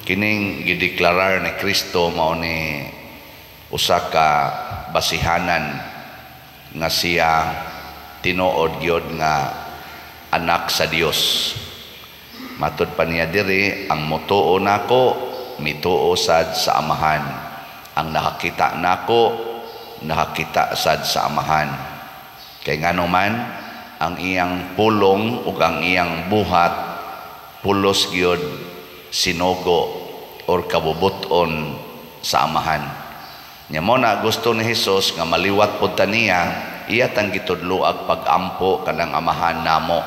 Kining gideklarar ni Kristo mao ni usa ka basihanan nga siya tinuod gyud nga anak sa Dios. Matud pa niya diri, ang motuo nako mituo sad sa Amahan. Ang nakakita nako, nakakita sad sa Amahan. Kay ngano man ang iyang pulong ug ang iyang buhat pulos gyud sinugo or kabubuton sa Amahan. Nya mo na gusto ni Hesus nga maliwat pud ta niya, iya tang gitudloag pag-ampo kanang Amahan namo.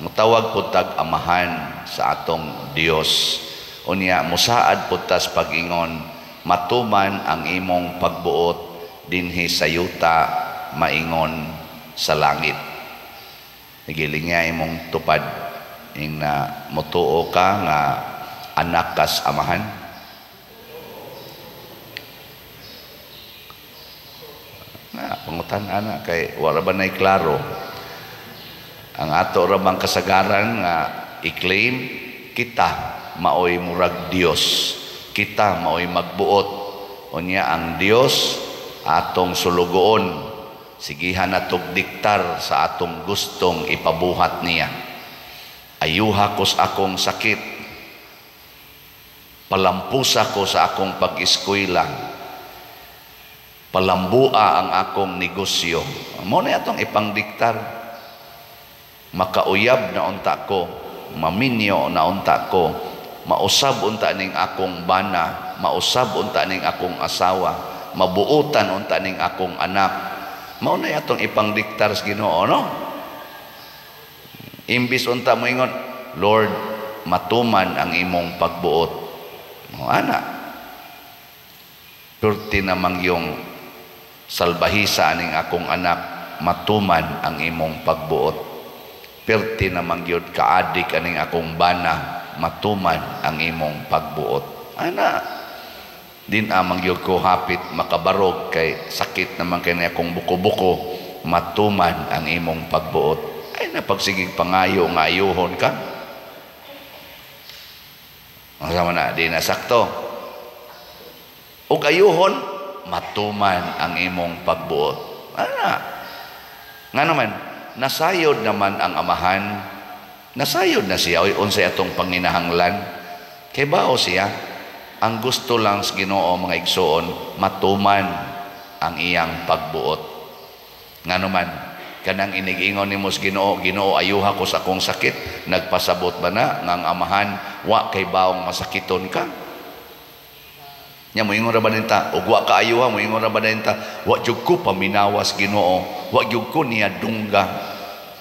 Mutawag pud tag Amahan sa atong Dios. Unya musaad pud tas pag-ingon, matuman ang imong pagbuot dinhi sa yuta maingon sa langit. Giling nga imong tupad ing na motuo ka nga anak kas Amahan. Na pangutan ana kay wala ba nay klaro. Ang ato ra bang kasagaran nga i-claim kita maoy murag Dios, kita maoy magbuot. Unya ang Dios atong sulugoon, sigihan natog diktar sa atong gustong ipabuhat niya. Ayuha ko sa akong sakit, palampusa ko sa akong pag-eskwela, palambua ang akong negosyo. Mo na atong ipangdiktar. Makauyab na unta ko, maminyo na unta ko, mausab unta ning akong bana, mausab unta ning akong asawa, mabuotan unta ning akong anak. Mao na atong ipangdiktar sa Ginoo, no? Imbis unta moingon, Lord, matuman ang imong pagbuot. O, ana. Perti namang yung salbahisa ning akong anak, matuman ang imong pagbuot. Perti namang gyud kaadik aning akong bana, matuman ang imong pagbuot. Ana, din amang gyud ko hapit makabarog kay sakit naman kay akong buko-buko, matuman ang imong pagbuot. Ay napagsigig pangayo nga ayuhon ka. Ang sama na, di na sakto. Ug ayuhon, matuman ang imong pagbuot. Ana, nga naman, nasayod naman ang Amahan. Nasayod na siya. Oy, unsay atong panginahanglan. Kay bao siya, ang gusto lang sa Ginoo mga igsoon, matuman ang iyang pagbuot. Nga naman, kanang inigingon nimo sa Ginoo, Ginoo, ayuha ko sa akong sakit, nagpasabot ba na nga ang Amahan wa kay baong masakiton ka? Nya moingon ra ba ninta, ug wa ka ayuha, moingon ra ba ninta, wa jud ko paminawas Ginoo, wa jud ko niya dungga.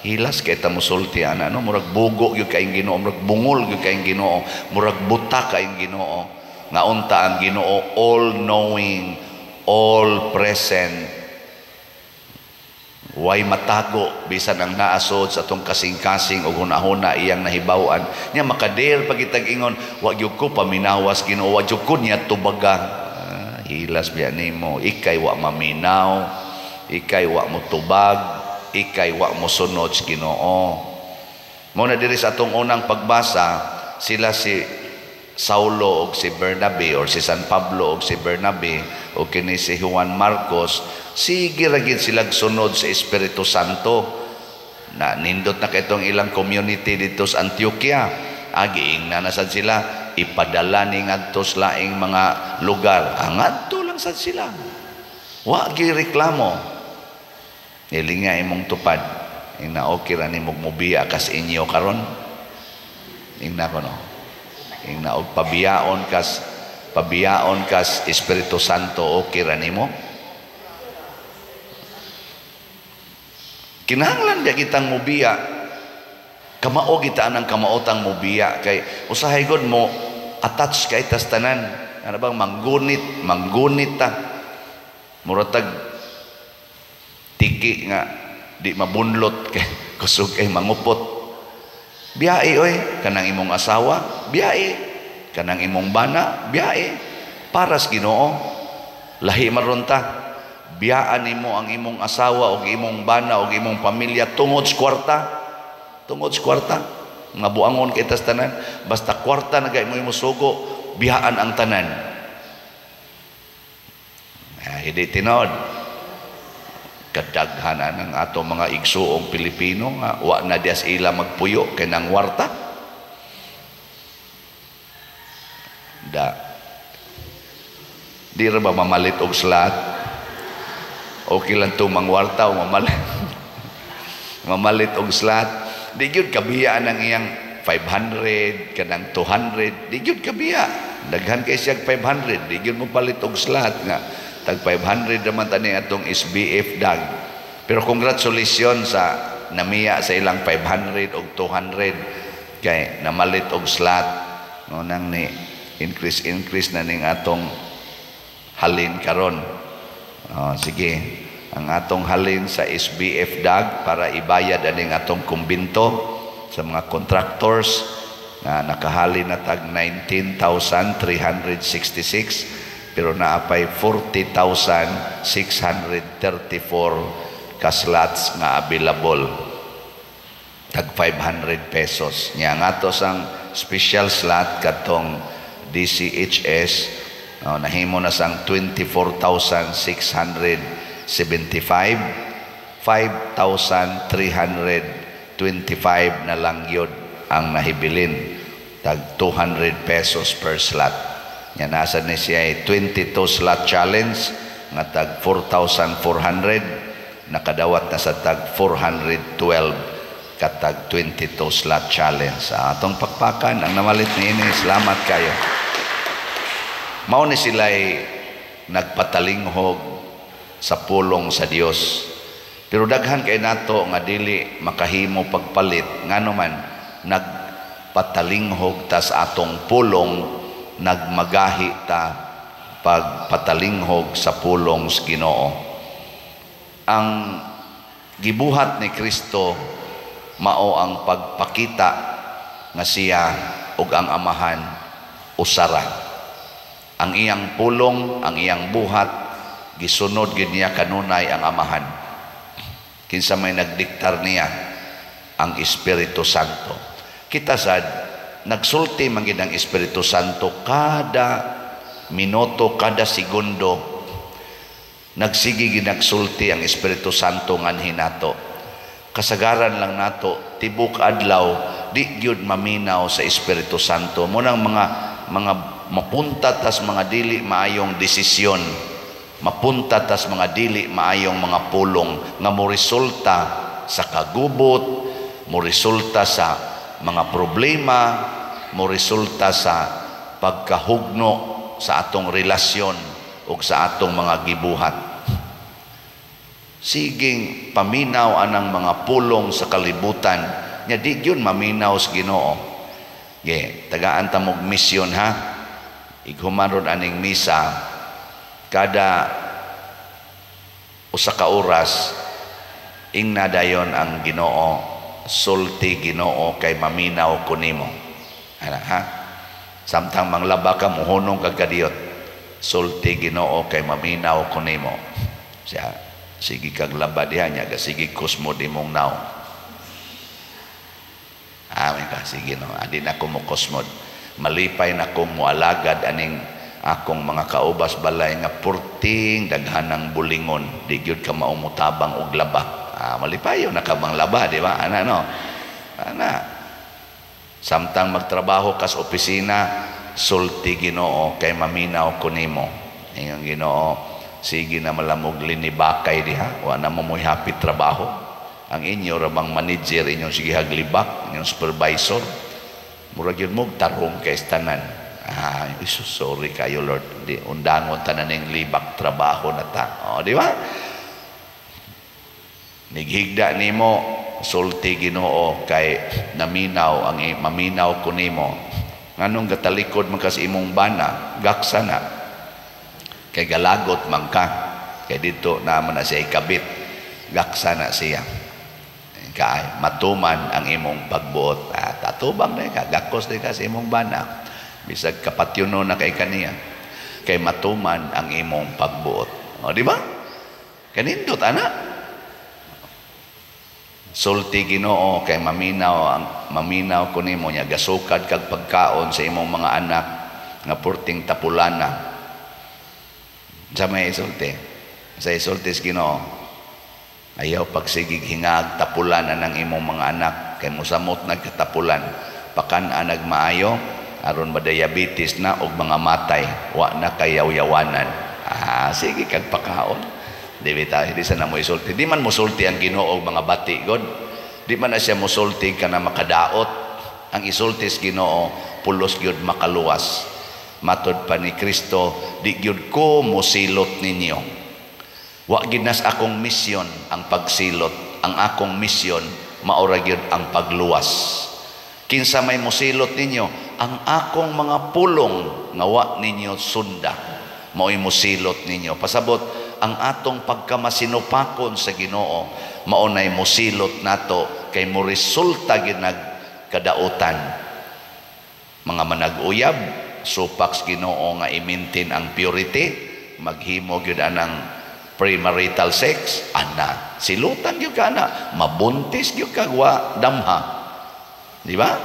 Hilas kay ta mosulti ana, no? Murag bugo gyud kaayong Ginoo, murag bungol gyud kaayong Ginoo, murag buta kaayong Ginoo. Nga unta ang Ginoo all knowing, all present. Way matago bisan ang naasod sa atong kasing-kasing og hunahuna iyang nahibaw-an. Nya makadir pagitag ingon, wa gyud ko paminawas Ginoo, wa gyud ko niya tubaga. Hilas biya nimo, ikay wa maminaw, ikay wa motubag, ikay wa mosunod sa Ginoo. Mo na diri sa atong unang pagbasa, sila si Saulo og si Bernabe or si San Pablo og si Bernabe o kini si Juan Marcos, sige ra gid silag sunod sa Espiritu Santo. Na nindot na kay itong ilang community dito sa Antioquia. Agiing na sad sila ipadala ni ngadto sa laing mga lugar. Ngadto lang sad sila. Wa gi reklamo. Nilinga imong tupad. Ing na okay ra nimo mobiya kas inyo karon. Ing na kono. Ing na og pabiyaon kas Espiritu Santo, okay ra nimo. Kinahanglan dia kitang mobiya. Kamao kita anang kamaotang mobiya kay usahay gud mo attach kay tas tanan. Ana bang manggunit, manggunit ta. Muratag tiki nga di mabunlot kay kusog kay mangupot. Biyae oy kanang imong asawa, biyae kanang imong bana, biyae paras Ginoo. Lahi maron ta. Biyaan nimo ang imong asawa og imong bana og imong pamilya tungod sa kwarta. Tungod sa kwarta. Nga buangon kay tas tanan, basta kwarta na gay mo imo sugo, biyaan ang tanan? Ah, hindi tinuod. Kadaghanan ang ato mga igsuong Pilipino nga wa na dias ila magpuyo kay nang warta. Da. Di ra ba mamalit og slot? Okay lang to mangwarta o mamalit. Mamalit og slot. Di gyud kabiya ang iyang 500 kanang 200, di gyud kabiya. Daghan kay siya 500, di gyud mo palit og slot nga tag 500 naman tani atong SBF dag. Pero congratulations sa namiya sa ilang 500 og 200 kay namalit og slot. No nang ni increase increase na ning atong halin karon. Oh, sige, ang atong halin sa SBF dag para ibayad aning atong kumbinto sa mga contractors na nakahalin na tag 19,366, pero naapay 40,634 ka slots nga available, tag 500 pesos. Nya ang ato sang special slot katong DCHS, oh, nahimo na sang 24,675, 5,325 na lang yun ang nahibilin, tag 200 pesos per slot. Nya nasa ni siya 22 slot challenge nga tag 4,400, nakadawat na sa tag 412 katag 22 slot challenge. Sa atong pakpakan ang namalit niini, salamat kayo. Mao ni sila'y nagpatalinghog sa pulong sa Dios. Pero daghan kay nato nga dili makahimo pagpalit, ngano man nagpatalinghog tas atong pulong, nagmagahi ta pagpatalinghog sa pulong sa Ginoo. Ang gibuhat ni Kristo mao ang pagpakita nga siya ug ang Amahan usara. Ang iyang pulong, ang iyang buhat, gisunod gid niya kanunay ang Amahan. Kinsa may nagdiktar niya? Ang Espiritu Santo. Kita sad nagsulti man gid ang Espiritu Santo kada minuto, kada segundo. Nagsige gid nagsulti ang Espiritu Santo nganhi nato. Kasagaran lang nato tibok adlaw di gyud maminaw sa Espiritu Santo. Mo nang mga mapunta tas mga dili maayong desisyon, mapunta tas mga dili maayong mga pulong nga moresulta sa kagubot, moresulta sa mga problema, moresulta sa pagkahugno sa atong relasyon ug sa atong mga gibuhat. Siging paminaw anang mga pulong sa kalibutan nya di gyud maminaw sa Ginoo. Ge, tagaan ta mog misyon ha. Ighuman ron aning misa, kada usa ka oras ingna dayon ang Ginoo, sulti Ginoo kay maminaw ko nimo. Ana ha? Samtang manglaba ka, muhunong kag kadiyot, sulti Ginoo kay maminaw ko nimo. Siya sige kag laba diha nya, sige kusmo dimong naong. Amen ka, sige no, adi na ko mo kusmod. Malipay na ko moalagad aning akong mga kaubas balay nga purting daghanang bulingon, di gyud ka maumutabang og laba. Ah, malipayo na ka bang laba, di ba? Ana no. Ana. Samtang magtrabaho kas opisina, sulti Ginoo kay maminaw ko nimo. Ingon Ginoo, sige na malamog linibakay diha, wa na mo mo'y happy trabaho. Ang inyo ra bang manager inyong sige haglibak, inyong supervisor. Murag yun mo tarong kay tanan. Ah, iso, sorry kayo Lord. Di undangon tanan ning libak trabaho na ta. O, di ba? Nighigda nimo, sulti Ginoo kay naminaw ang maminaw ko nimo. Nganong gatalikod man kas imong bana, gaksa na. Kay galagot man ka. Kay dito naman na siya ikabit. Gaksa na siya. Kay matuman ang imong pagbuot. Ah, tatubang na ka, gakos na ka sa imong bana. Bisag kapatyuno na kay kaniya. Kay matuman ang imong pagbuot. O, di ba? Kanindot, ana. Sulti Ginoo kay maminaw ang maminaw ko nimo nya, gasukad kag pagkaon sa imong mga anak, nga purting tapulana. Sa may isulti, sa isulti sa Ginoo, ayaw pagsigig hingag tapulan ng imong mga anak kay mosamot nagkatapulan. Pakan-a nagmaayo aron madiabetes na og mga matay, wa na kayaw-yawanan. Ah, sige kag pakaon. Di bitaw, di sa na mo isulti. Di man mosulti ang Ginoo og mga bati god. Di man na siya mosulti kana makadaot. Ang isulti sa Ginoo pulos gyud makaluwas. Matod pa ni Kristo, di gyud ko mosilot ninyo. Wa gyud nas akong misyon ang pagsilot. Ang akong misyon maura gyud ang pagluwas. Kinsa may mosilot ninyo, ang akong mga pulong nga wa ninyo sunda, mao'y mosilot ninyo. Pasabot, ang atong pagkamasinupakon sa Ginoo mao nay mosilot nato kay mo resulta gyud nagkadautan. Mga manag-uyab, supak sa Ginoo nga i-maintain ang purity, maghimo gyud anang premarital sex, ana, silutan gyud ka ana, mabuntis gyud ka wa damha. Di ba?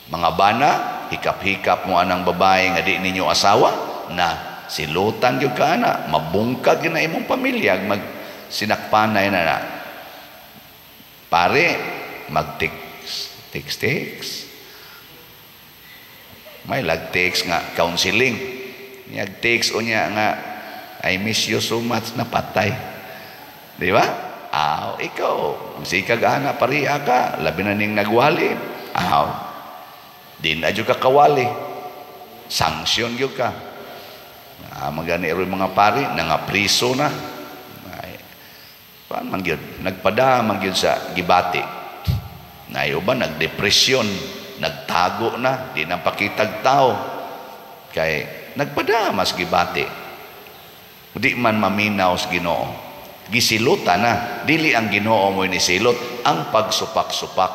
Mga bana, hikap-hikap mo anang babae nga di ninyo asawa, na silutan gyud ka ana, mabungkag gyud na imong pamilya, mag sinakpanay na na. Pare, mag-text, text, text. May lag-text nga counseling. Niyag text o niya nga, "I miss you so much," na patay. Di ba? Aw, ikaw, sikag ana, pariya ka, labi na ning nagwali. Aw, di na ka kawali. Sanksyon gyud ka. Ah, magani ro mga pari, nangapriso na. Ay, paan man gyud? Nagpada man gyud sa gibati. Nayo ba, nagdepresyon, nagtago na, di na pakitag tao. Kay nagpada mas gibati. Di man maminaw sa Ginoo. Gisilutan na. Dili ang Ginoo mo nisilot, ang pagsupak-supak.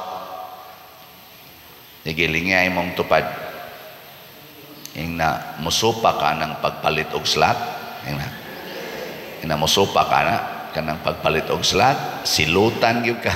Nigilingay mong tupad. Ing na musupa ka ng pagpalit og slot. Ing na musupa ka na kanang pagpalit og slot, silutan gyud ka.